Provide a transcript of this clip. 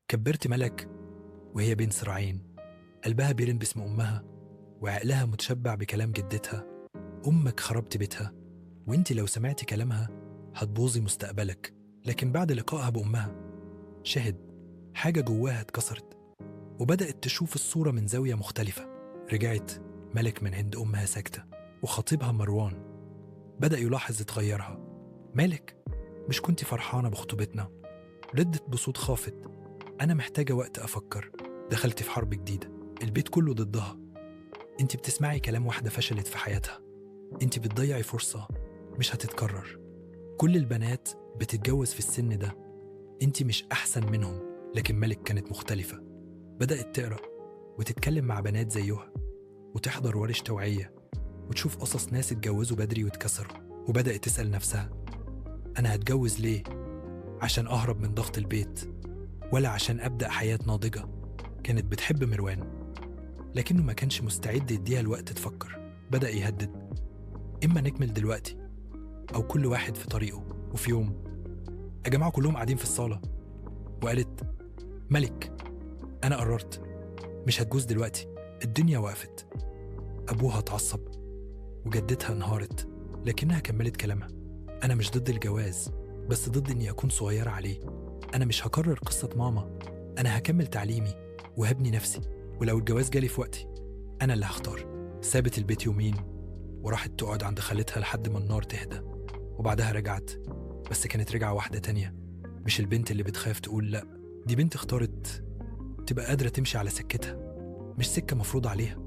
كبرت ملك وهي بين صراعين، قلبها بيرن باسم أمها وعقلها متشبع بكلام جدتها. أمك خربت بيتها، وانت لو سمعتي كلامها هتبوظي مستقبلك. لكن بعد لقائها بأمها شهد حاجة جواها اتكسرت، وبدأت تشوف الصورة من زاوية مختلفة. رجعت ملك من عند أمها ساكتة، وخطيبها مروان بدأ يلاحظ تغيرها. مالك، مش كنت فرحانة بخطوبتنا؟ ردت بصوت خافت، أنا محتاجة وقت أفكر. دخلت في حرب جديدة، البيت كله ضدها. انت بتسمعي كلام واحدة فشلت في حياتها، انت بتضيعي فرصة مش هتتكرر. كل البنات بتتجوز في السن ده، انت مش أحسن منهم. لكن ملك كانت مختلفة، بدأت تقرأ وتتكلم مع بنات زيها، وتحضر ورش توعية، وتشوف قصص ناس اتجوزوا بدري واتكسروا. وبدأت تسأل نفسها، أنا هتجوز ليه؟ عشان أهرب من ضغط البيت، ولا عشان أبدأ حياة ناضجة؟ كانت بتحب مروان، لكنه ما كانش مستعد يديها الوقت تفكر. بدأ يهدد، إما نكمل دلوقتي أو كل واحد في طريقه. وفي يوم الجماعة كلهم قاعدين في الصالة، وقالت ملك، أنا قررت مش هتجوز دلوقتي. الدنيا وقفت، أبوها اتعصب وجدتها انهارت، لكنها كملت كلامها. أنا مش ضد الجواز، بس ضد إني أكون صغيرة عليه. أنا مش هكرر قصة ماما، أنا هكمل تعليمي وهبني نفسي، ولو الجواز جالي في وقتي أنا اللي هختار. سابت البيت يومين وراحت تقعد عند خالتها لحد ما النار تهدى، وبعدها رجعت، بس كانت رجعة واحدة تانية، مش البنت اللي بتخاف تقول لأ. دي بنت اختارت تبقى قادرة تمشي على سكتها، مش سكة مفروض عليها.